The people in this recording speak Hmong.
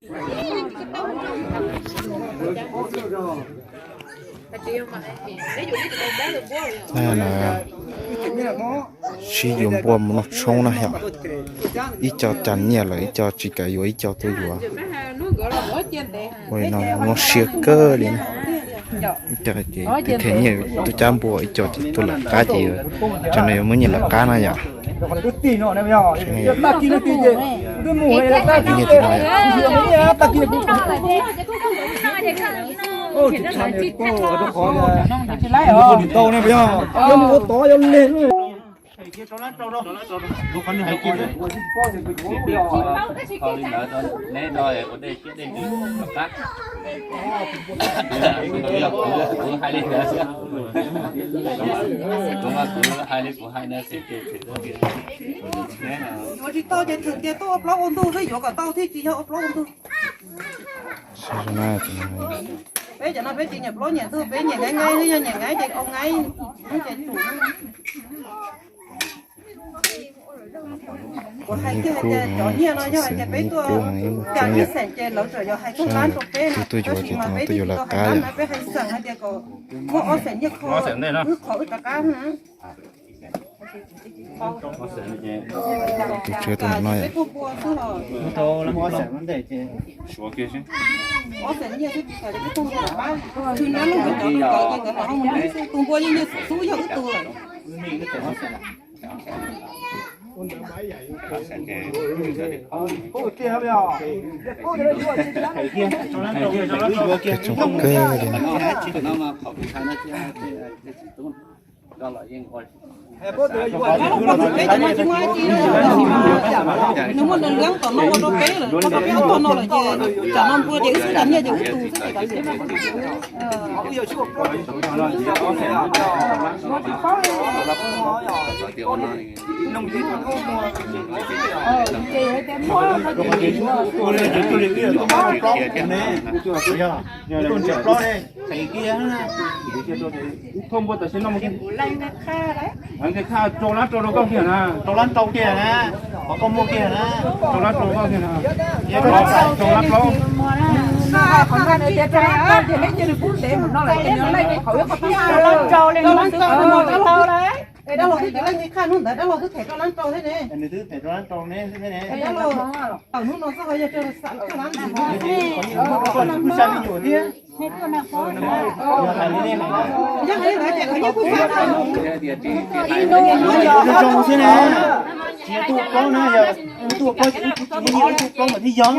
Na, sib yuav npua mus noj tshoob na yom. Ib co cas nyiaj lawm, ib co tsis kam yuav, ib co tuaj yuav. Ua li no muab siab kawg li na. Ib co ces twb them nyiaj tuaj cab npua, ib co ces tuaj lawv qab ces, cov no yuav muab nyiaj lawv qab na yom. Nyiaj tim no yom. Yuav tsis tau ces thwm tias tuaj ua plaub ua ntug xwb, yuav kom tau thiaj tsis yog ua plaub ua ntug. Peb cov no peb tsis nyiam plaub nyiam ntug, peb nyiam nqaij nqaij, yog nyiam nqaij ces au nqaij, ces tsum. Kuv hais kiag hais tias cov nyiaj no yog hais tias peb tuaj cas ib xeem ces lawv tseem yuav hais koj lab rau peb na, tab sis mas peb twb tsis tau hais lab na, peb hais xeem hais tias kom muaj ob xeem nyiaj kho wb qhov wb rov qab na. Tus tswv tus no yom. Tus npua yeej yog xub yog wb tug lawm. Tsoom kawg li. Nws muaj nws lab tom no ua rau peb lawm, rau peb ob tog no lawm ces tsam no npua ces wb xub tas nyiaj ces wb tus xwb ces kav liam. Thauj npua tam sim no mus. Rau lab rau rau koj kiag na. Rau lab rau kiag na. Qhov koj muaj kiag na. Rau lab rau koj kiag na. Rau lab rau. Dab laug twb tsis leej tsis qha hnub ntawd, dab laug twb them rau lab rau thiab ne. Dab laug, hnub no xwb ho yog rau lab ntxiv. Yog hais li ntawd ces qhov nyiaj kuj xav tau. Zoo xwb na, tsis yog tuaj plaub na, yog tuaj plaub ces wb kuj tsis muaj nyiaj, wb tuaj plaub mas thiaj yog.